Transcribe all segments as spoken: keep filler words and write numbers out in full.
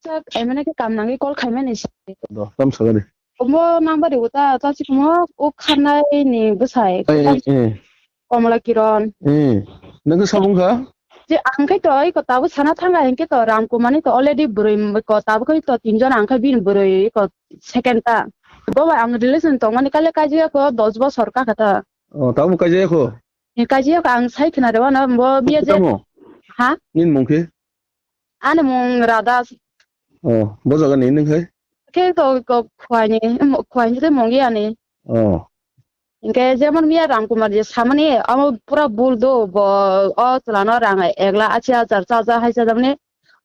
Sak M L A khe kam nangwi call khaimani se. Do, tam sakani. Omo number rigo ta, ta chikmo o kharnai ni bwsai. Ai, ai, ai. Komla Kiron. Eh, nang khe sabung kha? Je ang khe to iko tabuk sana thanga hinkhe to Ram Kumar ni to already bwrwi ko tabuk khe to tinjon ang khe bini bwrwi ko second ta. Bo bai ang relation tongmani kale kaijak ko dos bosor ka kha ta. Oh, tabuk kaijak ko? Ni kaijak ko ang sai khna rw ano bo biya je. Tamo? Ha? Nini mung khe? Ani mung Radha. Oh, bo jaga ni nung hai? Khe to, ko khwani, mo-, khwani de mongi ani. Oh. Hinkhe jemon miya Ram Kumar je samani, amo pura bul do, bo o chwlano rang ek lakh ashi hajar cha cha hai cha jamani.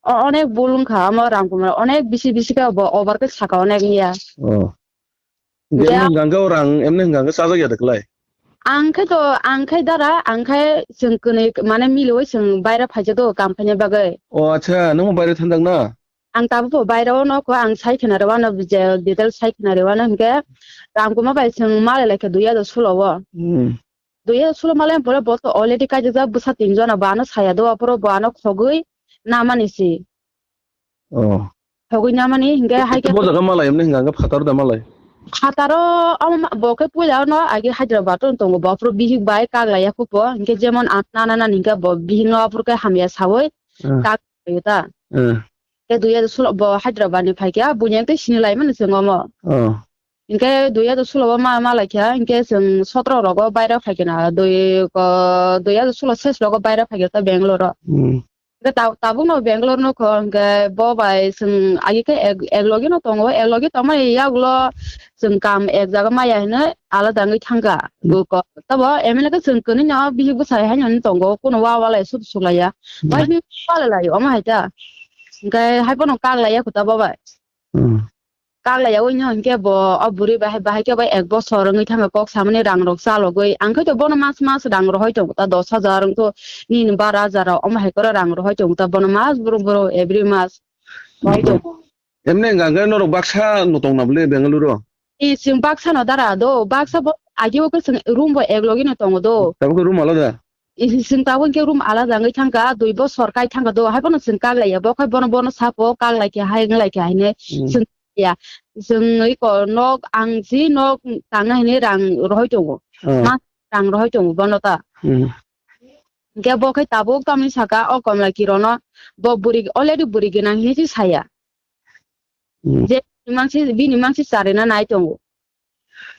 O-, onek bul wngkha amo Ram Kumar, onek bisi bisi khe bo over khe saka onek miya. Oh. Hinkhe emni hwnkha khe o rang, emni hwnkha khe chajak ya da klai? Ang khe to, ang khe dara, ang khe chwng kwnwi mane miliwi chwng baira phaijak do, kam khaina bagwi. O acha, nwng baira thanjak na? Ang tabuk bo baira o nokho ang sai khna rw ano, je detail sai khna rw ano hinkhe Ram Kumar bai chwng malai lai kha dui hajar solo o. Hmm. Dui hajar solo malai pore bo to already kaijak bwsa tinjon, bo ano saya do, aphuru bo ano khogwi namani si. Oh. Thogwi namani hinkhe hai khe bo jaga malai emni hwnkha khe phataro da malai? Phataro omo ma-, bo khe puila no agi Hyderabad o tongo, bo aphuru bihik bai kak laiya khupo, hinkhe jemon ang nana nani hinkhe bo bihik no aphuru khe hamya sawi Hmm. kak laiyo ta. Hmm. Khe dui hajar solo bo Hyderabad ni phaikha, buini tei sini laimani chwng omo. Oh. Hinkhe dui hajar solo o ma, malai kha, hinkhe chwng sotro rogo baira phaikha na, dui, ko, dui hajar solo ses rogo baira phaikha ta Bangalore o. Hmm. Hwnkhe ta-, tabukno Bangalore nokho hwnkhe bo bai chwng agi khe ek, ek logi no tongo, ek logi tongmani yagulo chwng kam ek jaga maya hinwi alada wngwi thangkha. Hmm. Buko tabo M L A khe chwng kwnwi no bihik bwsai haino tongo, kuno wa walai sut suklaiya. Hmm. Bai bihik walai lai omo hai ta. Hwnkhe hai bono kak laiya kho ta bo bai. Hmm. Kak laiya oi no hinkhe bo o bwrwi bahai, bahai khe bo ek bosor wngwi thangkha kok samani rang rok chalogwi. Ang khe to bono mas mas rang rohoi tongo ta dos hajar wngkha nini baro hajar rok omo hai khe rang rohoi tongo ta bono mas boro boro every mas. Rohoi tongo. Emni hwnkha khe norok baksa no tongna bwle Bengaluru o? Ni chwng baksa no dara do, baksa bo agi o khe chwng room bo ek logi no tongo do. Tabuk khe room alada? Ih, chwng tabuk khe room alada wngwi thangkha, dui bosor kai thangkha do, hai bono chwng kak laiya, bo khai bono, bono sapo kak lai khe hai wng lai khe haino Hmm. chwng ya. Chwng iko nok ang si nok tangna hinwi rang rohoi tongo. Oh. Ma rang rohoi tongo bono ta. Hmm. Hwnkhe bo khai tabuk tamni saka o Komla Kirono bo bwrwi already bwrwi gwnang hinwi si saya. Hmm. Je bini mangsi, bini mangsi charina nai tongo.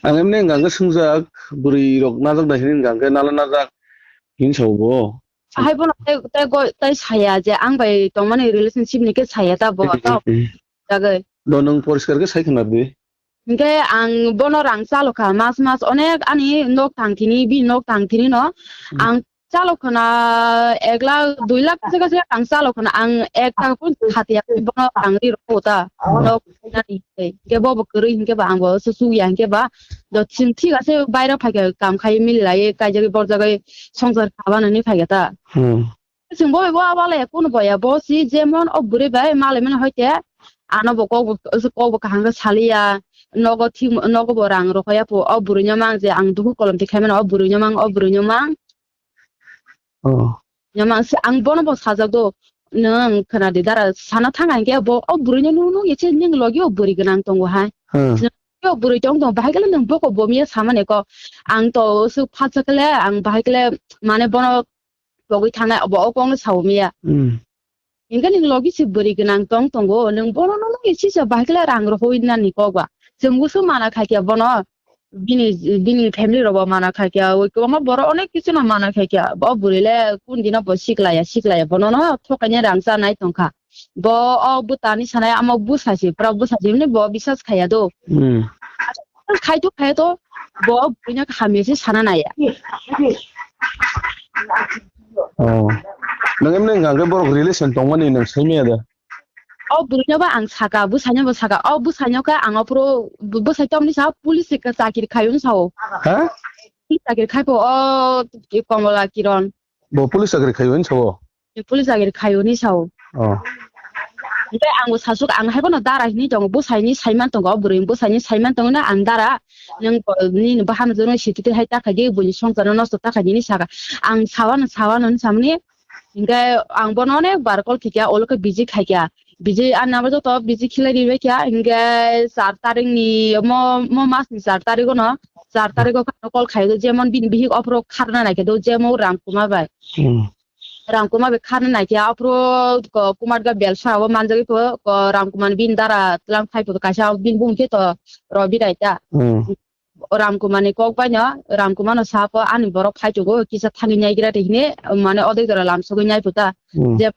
Ang emni hwnkha khe swngjak, bwrwi rok najak da hinwi hwnkha khe nala najak hinwi sao bo. Hai bono tai, tai go, tai saya je ang bai tongmani relationship ni khe saya ta bo. Hmm, hmm, hmm. Jagwi. Do nwng poriskar khe sai khna di. Hinkhe ang bono rang chalokha mas mas onek ani nok thangthini, bini nok thangthini no. Hmm. Ang chalokha na ek lakh, dui lakh kaisa kaisa ang chalokha na, ang ek taka pun khatiya bono ang ri rokha ta. Oh. Nok nani hinkhe bo bo kwrwi hinkhe ba ang bo su su ya hinkhe ba do chwng thik ase baira phaikha kam khai mili lai kaijagwi borjagwi songsar khabana ni phaikha ta. Hmm. Chwng bo bo abo le kunu boya bo si jemon o bwrwi bai malai mani hoite ano bo kok bo, kok bo kaham khe saliya nogo thik nogo bo rang rokha ya pho o bwrwi no mang je ang duku kolom ti khai mano o bwrwi no mang o bwrwi no mang. Oh. Nyamang se ang bono bo sajak do, nwng khwna di dara sana thang ang khe bo o bwrwi no nung nung eche ning logi o bwrwi gwnang tongo hai. Hmm. O bwrwi tong tong bahai khe nwng boko bo miya samani ko ang to su phatsa khle ang bahai khle mane bono pogwi thangnai bo o kok no sao miya. Hmm. Hinkhe nwng logi se bwrwi gwnang tong tongo, nwng bono no nukya sisa bahai khe rang rohoi nani kok ba. Chwng busu mana khaikya bono, bini, bini family rok bo mana khaikya, oi kwbangma borok onek kisu no mana khaikya. O bwrwi le kun dino bo siklaya, siklaya, bono no thokaini rang chanai tongkha. Bo o bwtani sanai amo bwsai se, pura bwsai se hwnwi bo bisas khaiya do. Hmm. Khai to, khai to, bo bwrwino hamya se sana naiya. Oh. Nang emni hwnkha khe borok relation tongmani nang sai maya da? O bwrwino ba ang saka, bwsaino bo saka. O bwsaino khe ang aphuru bwsai tamni sa police se chakiri khaiyung sao. Ha? Police chakiri khai pho o Komla Kiron. Bo police chakri khaio hinwi sao? Police chakri khaio hinwi sao. Oh. Hinkhe ang bo sasuk ang haibono dara hinwi tongo, bwsaini saiman tongo, o bwrwi bwsaini saiman tongo na ang dara, nwng bo nini bahan jono sititi hai ta khaidi, buini songsarno nosto ta khaidi hinwi saka. Ang sawano, sawano hinwi samani, hinkhe ang bono onek bar call khaikha, olo khe busy khaikha. Biji ani number joto biji khilai ribai kha, hinkhe char tarik ni mo, mo mas ni char tarik no, char tarik o kha call khai do, jemon bini bihik ophoro kharna nai khe do, jemon Ram Kumar bai. Hmm. Ram Kumar bai kharna nai khe, aphuru ko Kumar ga belsa o manjagwi pho, ko Ram Kumar bini dara tlang phai pho, kaisa bini bung khe to Robi Raita. Hmm. Ram Kumar ni kok bai no, Ram Kumar no sa pho, ani borok phai chugo, kisa thangwi nai gira te hine, mane odek jora lam sogwi nai pho ta. Hmm. Je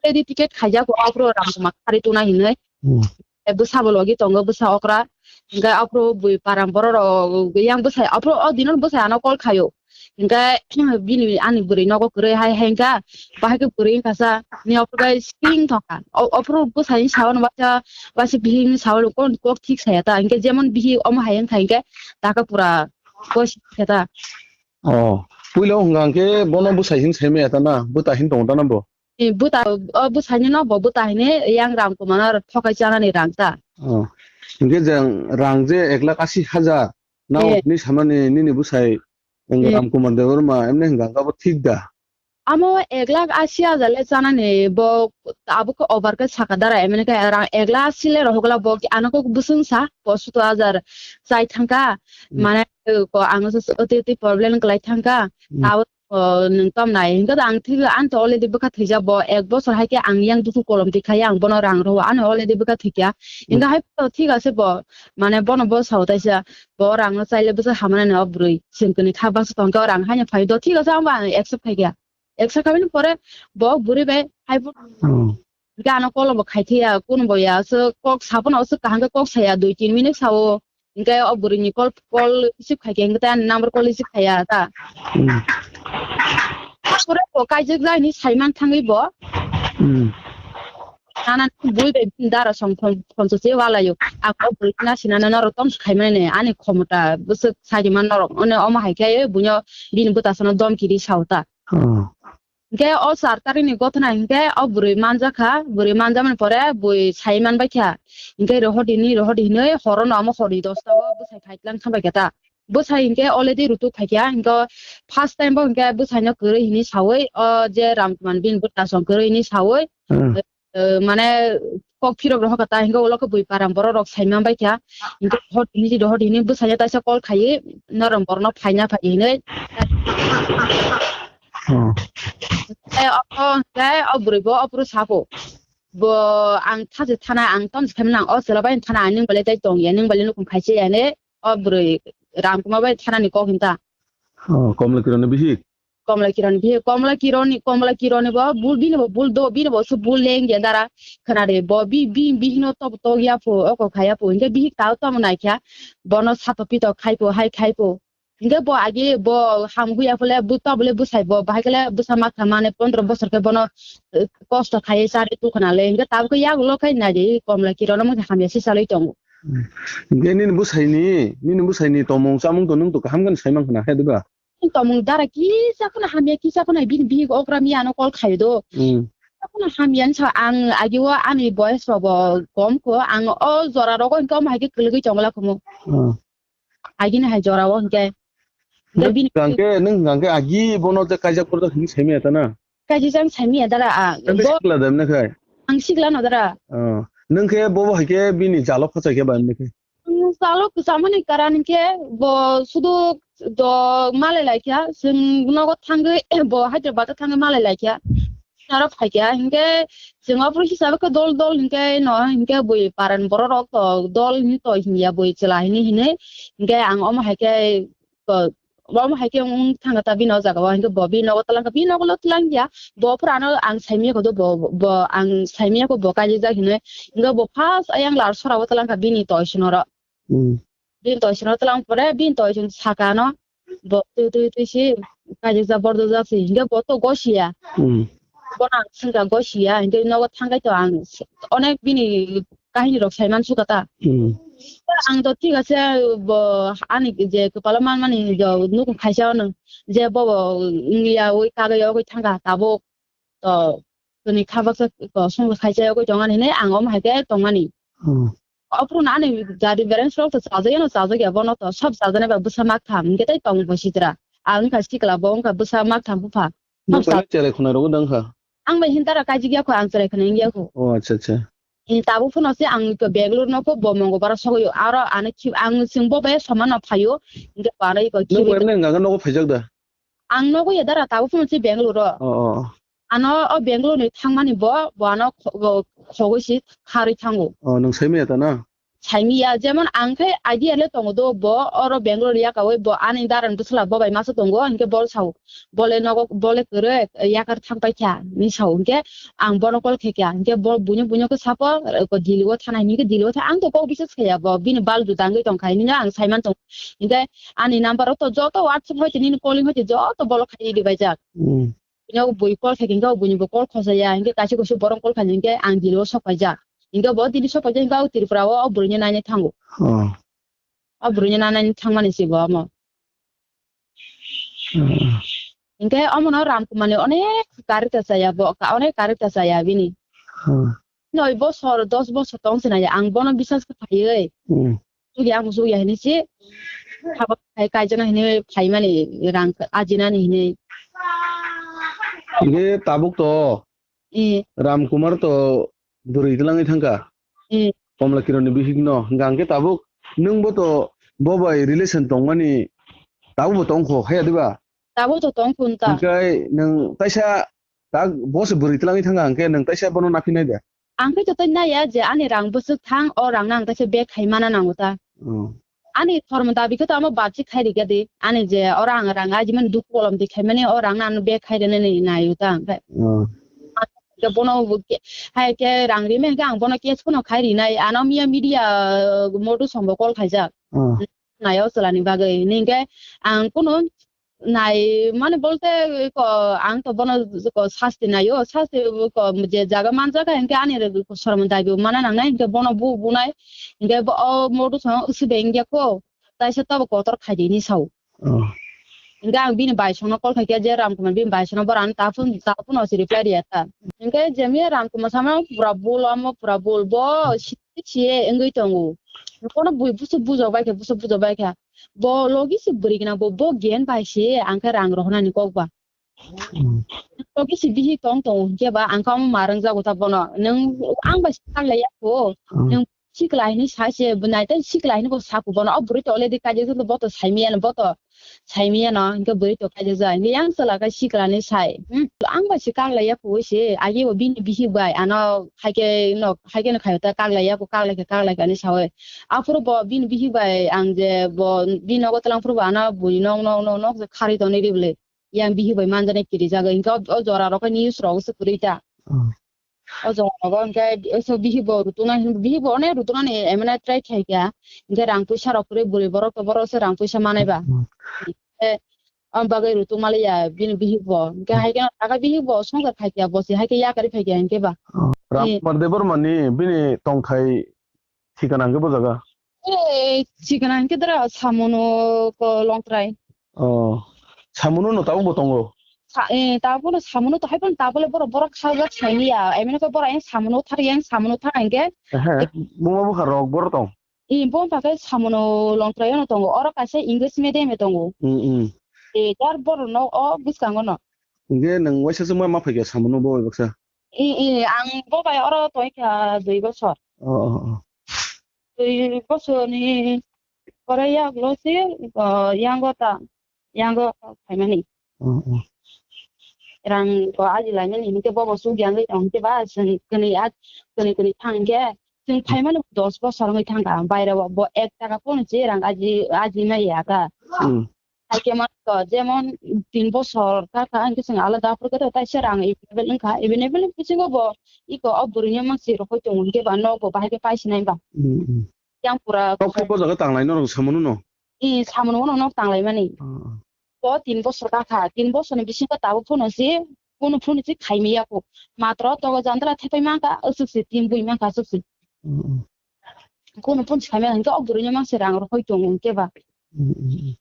ready ticket khaijak, aphuru Ram Kumar khari tuna hinwi. Hmm. E bwsa bo logi tongo, bwsa okra. Hinkhe aphuru bui param borok rok yang bwsai, aphuru o dino bwsai ano call khaio. Hinkhe bini ani bwrwi nogo kwrwi hai hai hinkha, bahai khe bwrwi hinkha sa, ni aphuru bai sing thongkha. O, aphuru bwsai sawan waisa, waisa bihik ni sawan kon kok thik saya ta. Hinkhe jemon bihik omo hai hinkha hinkhe taka pura kok sing khe ta. Oh, puila wngkha hinkhe bono bwsai hin sai maya ta na, bwta hin tongo ta na bo? Eh, bwta, o bwsai ni no bo bwta hini yang Ram Kumar no thokai chanani rang ta. Oh. Hinkhe jeng rang je ek lakh asi hajar, na Eh. Ni samani nini bwsai, eh, Ram Kumar Debbarma, emne hingka hingka bo thik da? Amo ek lakh asi hajar le chanani bo abo khe over khe saka dara, emne khe rang ek lakh asi le rohok la bo ki ano khe bwswng sa, po sutu hajar chai thangka, Hmm. Mane ko ang so oti oti problem kwlai thangka, Hmm. Abo o, nwng tom nai. Hinkhe to ang thwi, ang to already bwkha thwijak bo. Ek bosor hai khe ang yang dukhu kolom twi khai, ang bono rang rw, ano already bwkha thwikha. Hmm. Hinkhe hai to thik ase bo. Mane bono bo sao taisa. Bo rang no chaile bwsa hamani no bwrwi. Sengkoni kha baksa tongkhe o rang haino phai do. Thik ase, ang bo ang accept khai kha. Accept khaimani pore bo bwrwi bai hai bo. Hmm. Hinkhe ano call bo khai thaya, kun bo ya. So kok sabono so kaham khe kok saya, dui tin minute sao. Hinkhe o bwrwini call, call receive khai khe, hinkhe tei ani number call receive khaiya ta. Hmm. Pore bo kaijak jani saiman thangwi bo. Hmm. Nana bui bai bini dara song phon, phonso se walayo. Ako bwrwi na sinana norok tong khaimani ani khomota bwswk saiman norok. One omo hai khe buino bini bwtasano domki ri sao ta. Hmm. Hinkhe o char tarikni gothona hinkhe o bwrwi manjakha, bwrwi manjakmani pore bui sai manbaikha. Hinkhe rohor dini, rohor dinwi horono omo horni dosta o bwsai phaiklang thangbaikha ta. Bwsai hinkhe already rutuk phaikha, hinkhe first time bo hinkhe bwsaino kwrwi hinwi sawi, o je Ram Kumar bini bwtasong kwrwi hinwi sawi, Hmm. eh, mane kok phirok rohor kha ta, hinkhe ulo khe bui param borok rok sai manbaikha. Hinkhe rohor dinwi, rohor dinwi bwsaino taisa call khaiwi norok borokno phaina phai hinwi. Oh. Tei o, o, tei o bwrwi bo o bwrwi sabo. Bo ang thachi thana, ang tong khe nang o chwla bai thana, ang ning bai tei tong ya, ning bai nukhung khaisa ya ne, o bwrwi Ram Kumar bai thana ni kok hinta. Oh, Komla Kiran ni bihik? Komla Kiran bihik, Komla Kiran ni, Komla Kiran ni bo, bul bini bo, bul do, bini bo su bul leng ya dara, khana de bo, bi, bi, bihik no top tok ya pho, o kok khaya pho, hinkhe bihik ta tom nai kha, bono sato pito khai pho, hai khai pho. Hinkhe bo agi bo ham huya phole, bu tabule bwsai bo, bahai kele bwsa ma kha mane pondro bosor khe bono, eh, kosto khai chari tu khna le. Hinkhe tabuk yak lo khai nai de, Komla Kiran no mungkha hamya se salai tongo. Hmm. Hinkhe nini bwsai ni, nini bwsai ni tomung chamung to nung to kaham khe sai man khna he diba? Tomung dara kisa khna hamya, kisa khna bini bihik okra miya no call khai do. Hmm. Kisa khna hamya ni sa ang agi o ani boyes ro bo kom kho, ang o jora rogo hinkhe omo hai khe kwlwgwi chongla khumu. Hmm. Agini hai jora o hinkhe. Nung bini hwnkhe, nung hwnkhe agi bono je kaijak porjak hinwi saimaya ta na? Kaijak jang saimaya dara a. Nung bo sikla da emne khai? Ang sikla no dara. Oh. Nung khe bo bo hai khe bini jalo khachai khe ba emne khai? Ang jalo kwchamani karan khe bo sudu do malai lai kha. Chwng nogo thangwi bo Hyderabad o thangwi malai lai kha. Aro phaikha, hinkhe chwng ophuru hisabe khe dol dol hinkhe no, hinkhe bui paran borok rok to dol hini to hinya bui chwla hini hini, hinkhe ang omo hai khe, to, omo hai khe wng thangkha ta bini o jaga o, hinkhe bo bini nogo twlang kha, bini nogo lo twlang ya, bo ophuru ano ang saimanya kho do bo, bo ang saimanya kho bo kaijak hinwi, hinkhe bo first ayang lar sora o twlang kha bini to isinoro. Hmm. Bini to isinoro twlang pore bini to isin saka no. Bo twi twi twi si kaijak jak bordo jak si hinkhe bo to gosiya. Hmm. Bono ang swngkha gosiya hinkhe nogo thangkhai to ang s-, onek bini kahini rok saiman sukha ta. Hmm. Ang to thik ase bo ani je kwpalo manmani jo nukhung khaisa ono je bo bo wngya oi kagwi yogwi thangkha tabuk to tini kha baksa to songkha khaisa yogwi tongani hinwi ang omo hai khe tongmani. Hmm. Ophuru no ani gari bereng srok to chajak ya no chajak ya bono to sob chajana ba bwsa mak tham hinkhe tei tong bo sitra. Ang wngkha sikla bo wngkha bwsa mak tham bupha. Sob Nokni chaj- cherai khwnai rogo dang kha. Ang bai hin dara kaijik ya kho, ang chwrai khna wng ya kho. Oh, acha, acha. Ni tabuk phano se ang ko Bangalore no kho bo Mongolbar o sogwi o. Aro ano khi-, ang chwng bo bai soman no phaio. Hingke bo ano iko Nung khibi bo emne hwnka hwnka nogo phaijak da? Ang nogo ya dara tabuk phano se Bangalore o. Oh, oh. Ano o Bangalore ni thangmani bo, bo ano kho-, bo khogwi si kharwi thango. Oh, nung sai maya ta na? Saimiya, jemon ang khe idea le tongo do, bo oro Bangalore yakaui bo ani daran bwsla bo bai masa tongo, hinkhe bol sao, bole nogo, bole kwrwi yakar thang pai kha, ni sao, hinkhe ang bono call khe kha, hinkhe bo buino, buino khe sapo, ko Delhi o thana, hinkhe Delhi o tha, ang to kok bisas khaya bo, bini bal juda wngwi tong kha, hinkhe ang saiman tong, hinkhe ani number o to joto WhatsApp hoite nini calling hoite joto bolo khai di bai jak. Hmm. Bini o bui call khaikhe, hinkhe o buini bo call khosaya, hinkhe kaisa kaisa borok call khaikhe, hinkhe ang Delhi o sok paijak. Hinkhe bo Delhi sok paijak, hinkhe o Tripura o, o bwrwini nainai thango. Oh. O bwrwini nainai thangmani se bo omo. Hmm. Hinkhe omono Ramkumar ni onek character chaya bo, ka-, onek character chaya bini. Hmm. Noi bosor, dos bosor tong sinai ang bono bisas khe phaiwi. Hmm. Sugi ang sugi hini si. Habo khai kaijana hini phaimani rang ajinani hini. Hinkhe tabuk to Eh. Ramkumar to bwrwi twlangwi thangkha. Eh. Komla Kiron ni bihik no. Hinkhe tabuk nwng bo to bo bai relation tongmani tabuk bo tongkho, haya diba? Tabuk to tongkho ta. Hinkhe nwng taisa tak bo se bwrwi twlangwi thangkha, hinkhe nwng taisa bono naphi nai de? Ang khe joto naiya je ani rang bwswk thang, o rang no ang kaisa bag khai mana nango ta. Oh. Ani thormo dabi khe to amo bapsi khai rikya di. Ani je oro ang rang aji mani duk kolom di khai mani o rang no ano bag khai rwnani naio ta ang khe. Oh. Khe bono bo ke-, hai khe rang ri mani khe ang bono cash phano khai rinai. Ano miya media, uh, modu song bo call khaijak. Oh. Naio chwla ni bagwi. Hinkhe ang kunu nai mane bolte ko ang to bono ko sasti naio, sasti ko je jaga manjak hinkhe ani re ko sormo daibo mana nangnai hinkhe bono bu bunai hinkhe bo o modu song usi bengya ko taisa tobo kotor khaidi ni sao. Oh. Hinkhe ang bini bai songno call khaikhe je Ramkumar bini bai songno borok ano taphun taphun o si reply riya ta. Hinkhe jemiya Ramkumar sama pura bul omo pura bul bo si si wngwi tongo. Bono bui busu bujok bai khe busu bujok bai khe. Bo logi si bwrwi gwnang bo, bo gen bai se ang khe rang rohornani kok ba. Hmm. Logi si bihik tong tong hinkhe ba ang khe omo ma rwngjago ta bono. Nwng ang bai si kak lai ya kho. Hmm. Nwng sikla hinwi sa se, bo nai tei sikla hinwi bo sa kho bono. O bwrwi to already kaijak jak bo to saimiyano bo to saimiyano hinkhe bwrwi to kaijak jak. Hinkhe yang chwla khe sikla hinwi sai. Hmm. Ang bai si kak lai ya kho se agi bo bini bihik bai ano haikhe no haikhe no khaio ta kak lai ya kho kak lai khe kak lai khe hinwi saui. Aphuru bo bini bihik bai ang je bo bini nogo twlang phuru bo ano bui nok nok nok nok je kharwi tonwi ri bwle. Yang bihik bai manjani kiri jaga hinkhe o, o jora rok khe news rok se kwrwi ta. Oh. O jora rogo hinkhe so bihik bo rutukna hin bihik bo onek rutuknani emne try khai kha. Hinkhe rang puisa rok kwrwi bwrwi borok to borok se rang puisa manai ba. Oh. Hinkhe o bagwi rutuk maliya bini bihik bo. Hinkhe hai khe no taka bihik bo songkar khai kha bo se hai khe yakarwi phai kha hinkhe ba. Oh. Ram Kumar Debbarma ni bini tongthai Thikana hwnkhe bo jaga? Eh, thikana hwnkhe dara Samono ko Longtrai. Oh, Samono no tabuk bo tongo? Sa-, eh, tabuk no Samono to hai phano tabuk le borok, borok khaljak saini ya. Emini khe borok yang Samono thar, yang Samono thar hwnkhe. Ehe, buma bukha rok borok tong? Eh, bo bumung khe Samono Longtrai no tongo. Oro kaisa English medium e tongo. Hmm, hmm. Eh, dar borok no o bwskango no. Hwnkhe nwng waisa se ma, ma phaikha Samono bo bai baksa? Eh, eh, ang bo bai oro tongkha dui bosor. Oh, oh, oh. Twi bosoni pore yagulo se, o, yango ta, yango phaimani. Oh, oh. Rang ko aji lainani hinke bo bo suk yang tong te ba sini kani at kani kani thang ke sini phaimani dos bosor ngai thang ka baire bo ek taka kono se rang aji, aji mai ya ka. Hmm. Haikhe man ko, jemon tin bosor ka kha, hinkhe chwng alada aphuru khe taisa rang available wngkha, available bisingo bo iko o bwrwini mangsi rokoi tongo, hinkhe ba nogo bahai khe paisinai ba. Hmm, hmm. Yang pura kok khe bo jaga tanglai norok samono no? I samono no nok tanglai mani. Ah, ah. Bo tin bosor ka kha, tin bosorni bisingo tabuk phano se, kunu phano se khaimaya kho. Matro togo jandala thepai mankha, aswk se tin bui mankha, aswk se. Hmm, hmm. Kunu phano se khaimaya, hinkhe o bwrwini mangsi rang rokoi tongo, hinkhe ba. Hmm, hmm, hmm.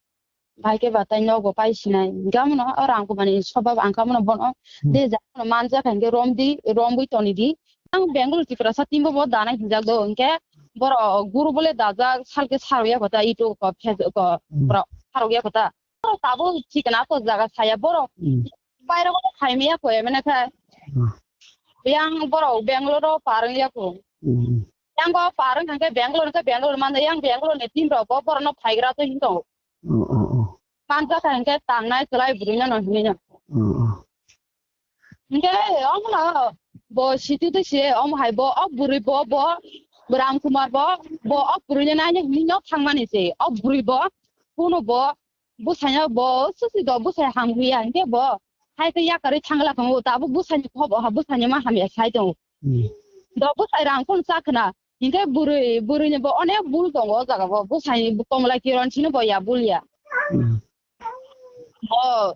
Bai khe ba tai nogo pai sinai. Hinkhe amono o rang kumani sobab ang khe amono bono Hmm. de ja mono manja kha hinkhe romdi, romwi tonidi. Ang Bengaluru Tiprasa team bo bo danai hinjak do hinkhe borok guru bole dajak salke sarok ya kota itu ko phe ko Hmm. borok sarok ya kota. Borok tabuk chikna ko jaga saya borok. Hmm. Bairo ko phaimaya ko emene kha. Hmm. Yang borok Bangalore o par wngya kho. Hmm. Yang bo par wngkha khe Bangalore khe Bangalore manda yang Bangalore ni team rok bo borok no phaigra to hinto. Oh, oh, oh. Manjak kha hwnkhe tangnai chwlai bwrwi no hinwi no. Oh, oh. Hwnkhe omono bo situ de se omo hai bo o bwrwi bo bo Ram Kumar bo bo o bwrwi no naina hinwi no thangmani se o bwrwi bo kuno bo bwsanya bo susi do bwsai hamhuya hwnkhe bo hai khe yakarwi thangla tongo tabuk bwsani khobo ha bwsani ma hamya sai tongo. Hmm. Do bwsai rang phone cha khna hwnkhe bwrwi bwrwini bo onek bul tongo o jaga bo bwsai komla kiron sino bo ya bul ya. Hmm. Bo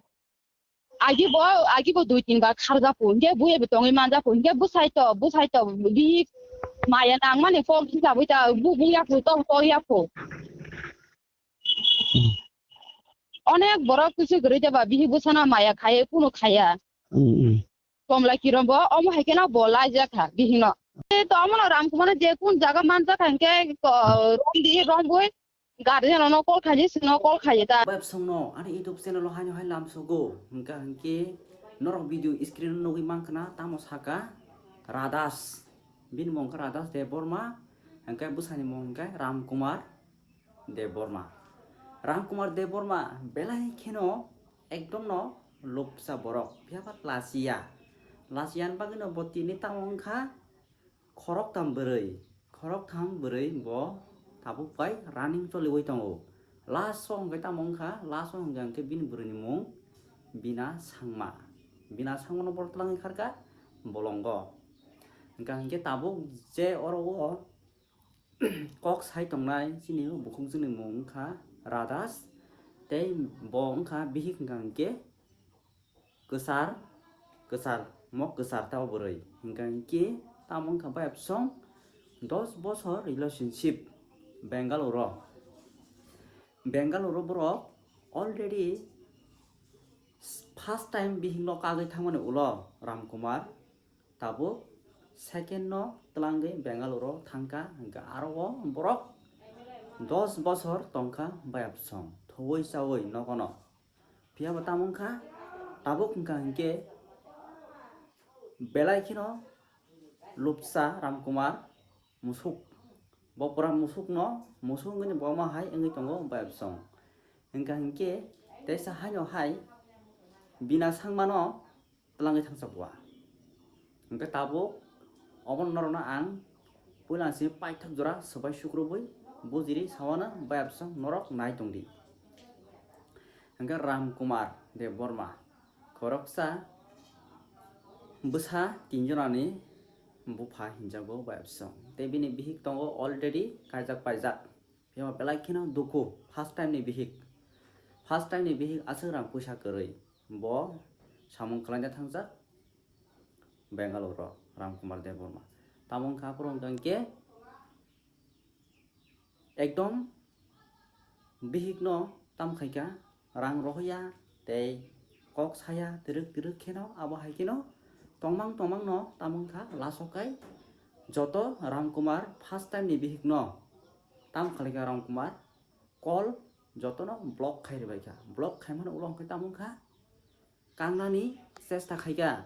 agi bo agi bo dui tin bar kharjapo hwnkhe buya bo tongwi manjapo hwnkhe bwsai to bwsai to bi maya nangmani kok hisabwi ta bu bungya pho to to ya pho. Onek borok kusu kwrwi jeba bihik bwsano maya khaiwi kunu khaiya. Hmm, hmm. Komla kiron bo omo hai kheno bo laijak kha bihikno. Tei to omono Ram Kumar je kun jaga manjak kha hwnkhe ko-, romdi rombwi guardian no call khaidi sino call khaiya ta. Web songno ani YouTube channel o haino hai lamsogo hwnkha hwnkhe norok video screen o nugwi mankha na tamo saka Radhas bini mung kha Radhas Debbarma hwnkhe bwsani mung hwnkhe Ram Kumar Debbarma. Ram Kumar Debbarma belai kheno ekdom no lupsa borok, phiya ba lachiya. Lachiya ni bagwi no bo tini tamo wngkha khoroktham bwrwi, khoroktham bwrwi bo tabuk bai running choliwi tongo. Last o hwnkhe tamo wngkha, last o hwnkha hwnkhe bini bwrwini mung Bina Sangma. Bina Sangma no borok twlangwi kharkha bolongo. Hwnkha hwnkhe tabuk je oro o kok sai tongnai chini bukhukjwkni mung wngkha Radhas, tei bo wngkha bihik wngkha hwnkhe kwchar, kwchar, mok kwchar ta o bwrwi. Hwnkha hwnkhe tamo wngkha bayapsong dos bosor relationship Bengaluru o. Bengaluru o borok already first time bihikno kagwi thangmani ulo Ramkumar. Tabuk second no twlangwi Bengaluru o thangkha, hwnkhe aro o borok dos bosor tongkha bayapsong, thowui chaui nogono. Phiya bo tamo wngkha, tabuk wngkha hwnkhe belai kheno lupsa Ramkumar musuk. Bo pura musukno, musuk wngwi bo ma hai wngwi tongo bayapsong. Hwnkha hwnkhe teisa haino hai Bina Sangmano twlangwi thangsa bua. Hwnkhe tabuk obono norokno ang puila simi paithak jora swbai sukrubui bujiri sawano bayapsong norok nai tongdi. Hwnkhe Ram Kumar Debbarma khoroksa bwsa tinjonani bupha hinjago bayapsong. Tei bini bihik tongo already kaijak paijak. Phiya ba belai kheno dukhu, first time ni bihik. First time ni bihik aswk rang puisa kwrwi. Bo samung kwlaina thangjak Bengaluru o, Ramkumar Debbarma. Tamo wngkha aphuru wngkha hwnkhe ekdom bihik no tam khaikha, rang rohorya tei kok saya twrwk twrwk kheno abo hai kheno tongmang tongmang no tamo wngkha last o kai joto Ramkumar first time ni bihik no tam khlaikha Ramkumar call jotono block khai rwbaikha. Block khaimani ulo hwnkhe tamo wngkha kangnani chesta khaikha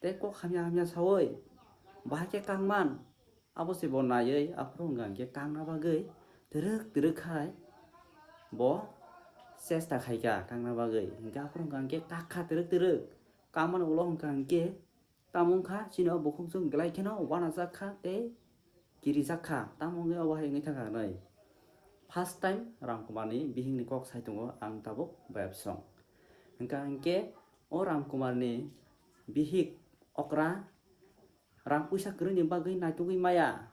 tei kok hamya hamya saui bahai khe kangman. Abo se bo naiwi aphuru wngkha hwnkhe kangna bagwi twrwk twrwk khai bo chesta khaikha kangna bagwi. Hwnkhe aphuru wngkha hwnkhe kakha twrwk twrwk kangmani ulo wngkha hwnkhe tamo wngkha chini o bukhukjwk belai kheno uanajak kha tei kirijak kha. Tamo wngwi obo hai wngwi thangkha hwnwi first time Ramkumarni bihikni kok sai tongo ang tabuk bayapsong. Hwnkha hwnkhe o Ramkumarni bihik okra rang puisa kwrwini bagwi naitugwi maya.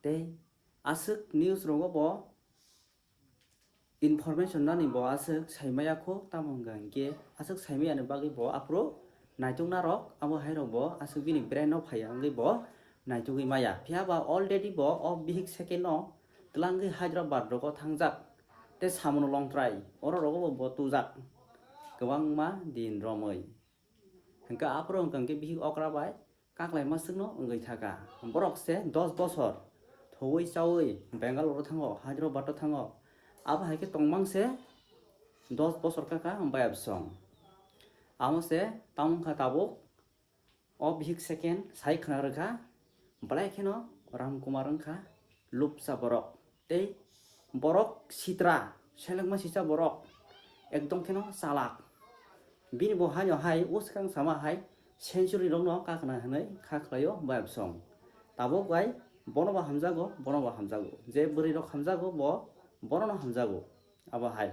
Tei aswk news rogo bo information nani bo aswk saimaya kho, tamo hwnkha hwnkhe aswk saimaya ni bagwi bo aphuru naitukna rok abo hai rok bo aswk bini brain no phaiya wngwi bo naitugwi maya. Phiya ba already bo o bihik second no twlangwi Hyderabad rogo thangjak tei samono longtrai oro rogo bo, bo tujak kwbangma din romwi. Hwnkhe aphuru hwnkha hwnkhe bihik okra bai kaklai maswkno wngwi thaka. Borok se dos bosor thowui chaui Bengaluru thango, Hyderabad o thango. Abo hai khe tongmang se dos bosor kaka bayapsong. Amo se tamo wngkha tabuk O bihik second sai khna rwkha, belai kheno Ram Kumar wngkha lupsa borok. Tei borok sitra, selengma sisa borok, ekdom kheno chalak. Bini bo haino hai, o swkang sama hai, century rokno kakna hinwi kha khlaio Bayapsong. Tabuk bai bono bo hamjago, bono bo hamjago. Je bwrwi rok hamjago, bo bono no hamjago. Abo hai.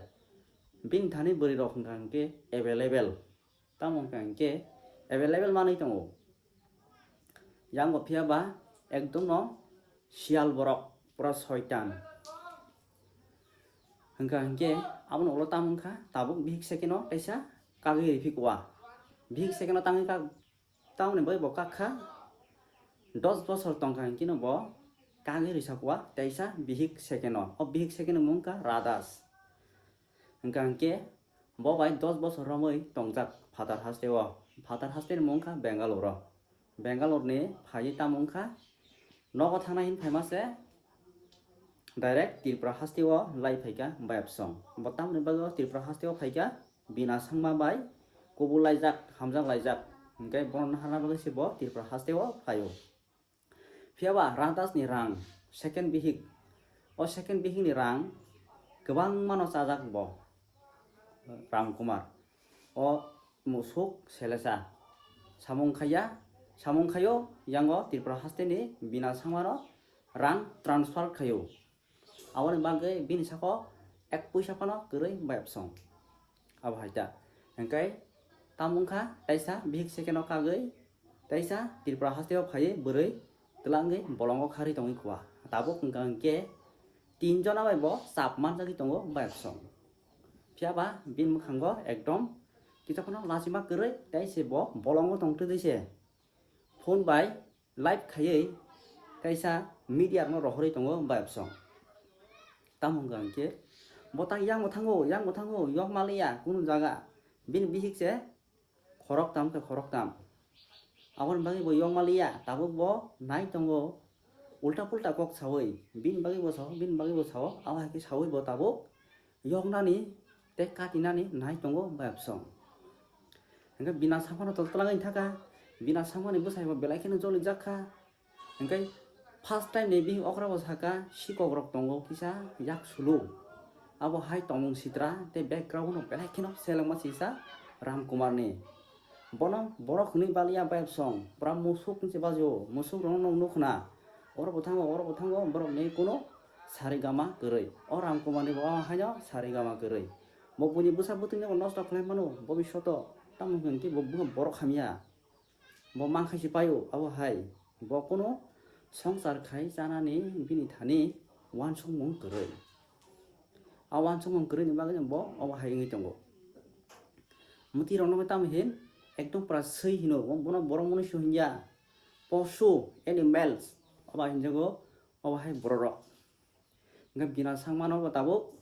Bini thani bwrwi rok hwnkha hwnkhe available. Tamo hwnkha hwnkhe available manwi tongo. Yango phiya ba ekdom no siyal borok, pura soitan. Hwnkha hwnkhe abono ulo tamo wngkha, tabuk bihik second o kaisa kagwi riphi kwa. Bihik second o tangwi kak, tamoni bai bo kak kha, dos bosor tongkha hwnkhe no bo kagwi risa kwa, kaisa bihik second o. O bihik second ni mung wngkha Radas. Hwnkha hwnkhe bo bai dos bosor romwi tongjak phatar haste o. Phatar haste ni mung wngkha Bangalore o. Bangalore ni phaiwi tamo wngkha, nogo thangna hin phaima se direct Tripura haste o lai phaikha Bayapsong. Bo tamoni bagwi o Tripura haste o phaikha, bina sangma bai kubul laijak, hamjak laijak. Hwnkhe bono naharna bagwi se bo Tripura haste o phaio. Phiya ba Radas ni rang, second bihik. O second bihik ni rang kwbangma no chajak bo, Ram Kumar. O musuk selesa. Samung khaiya, samung khaio, yango Tripura haste ni bina sangma no rang transfer khaio. Aboni bagwi bini sako ek puisa phano kwrwi Bayapsong. Abo hai ta. Hwnkhe tamo wngkha, taisa bihik second o kagwi, taisa Tripura haste o phaiwi bwrwi twlangwi bolongo kharwi tongwi kwa. Tabuk hwnkha hwnkhe tin jona bai bo chap manjagwi tongo Bayapsong. Phiya ba bini mwkhango ekdom kisa phano lachima kwrwi, tei se bo bolongo tongtwtwi se phone bai live khaiwi kaisa media rokno rohorwi tongo Bayapsong. Tamo hwnkha hwnkhe bo tang yang bo thango, yang bo thango, yok maliya kunu jaga. Bini bihik se khorok tam khe khorok tam. Aboni bagwi bo yok maliya, tabuk bo nai tongo ulta pulta kok saui, bini bagwi bo sao, bini bagwi bo sao, abo hai khe saui bo tabuk yoknani tei katinani nai tongo Bayapsong. Hwnkhe bina saphano tol twlangwi thaka, bina saphani bwsai bo belai kheno jolijak kha. Hwnkhe first time ni bini okra bo saka, sikok rok tongo kisa yak sulu. Abo hai tongmung sitra tei background no belai kheno selengma sisa Ram Kumar ni. Bono borok hwnwi baliya Bayapsong, pura musuk hinse bajio, musuk rokno nwng nukhna. Oro bo thango, oro bo thango, borok ni kuno sarigama kwrwi. O Ram Kumar ni bo haino sarigama kwrwi. Bo buini bwsa bwtwi no nosto khlai mano, bobishoto. Tamo hwnkhe bo borok hamya. Bo mankhaisi paio, abo hai. Bo kuno songsar khai chanani bini thani uansukmung kwrwi. A uansukmung kwrwini bagwi bo obo hai wngwi tongo. Mwtwi rokno tamo hin ekdom pura swi hino, bo-, bono borok mwnwi swi hwnya. Posu, animals, obo hinjago, obo hai bororok. Hwnkhe bina sangmano bo tabuk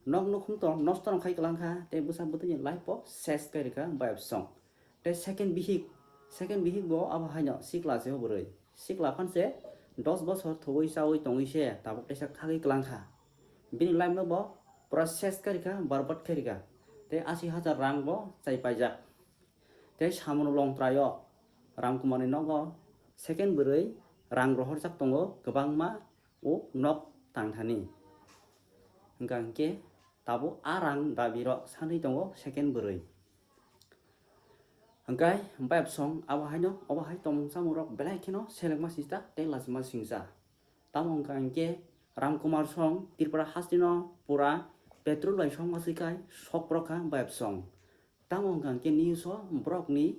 nok nukhung to nosto no khai kwlangkha, tei bwsa bwtwini life bo ses kai rwkha Bayapsong. Tei second bihik, second bihik bo abo haino sikla se o bwrwi. Sikla phan se dos bosor thubui chaui tongwi se tabuk teisa khagwi kwlangkha. Bini life no bo pura ses kai rwkha, barbat khai rwkha. Tei asi hajar rang bo chai paijak. Tei samono longtrai o Ram Kumar ni nogo second bwrwi rang rohorjak tongo kwbangma o nok tangthani. Hwnkha hwnkhe tabuk a rang dabi rok sanwi tongo second bwrwi. Hwnkhe Bayapsong abo haino obo hai tongmung chamung rok belai kheno selengma sita tei lachima singcha. Tamo hwnkha hwnkhe Ram Kumar song Tripura hasteno pura petrol bai song maswi kai sok rokha Bayapsong. Tamo hwnkha hwnkhe news o borokni,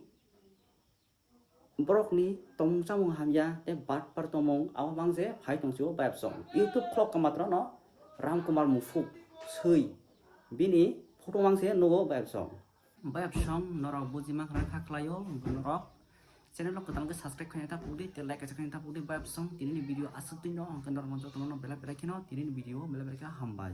borokni tongmung chamung hamya tei batpar tongmung abo bangse phai tongsiwo Bayapsong. YouTube khlok kamatrano Ram Kumar musuk swi bini photo mangse nugo Bayapsong. Bayapsong norok buji mankha kha khlaio, norok channel o kwtal khe subscribe khaina ta pudi tei like kaisa khaina ta pudi Bayapsong tinini video aswk twi no hwnkhe norok jotono belai belai kheno tinini video belai belai khe hambai.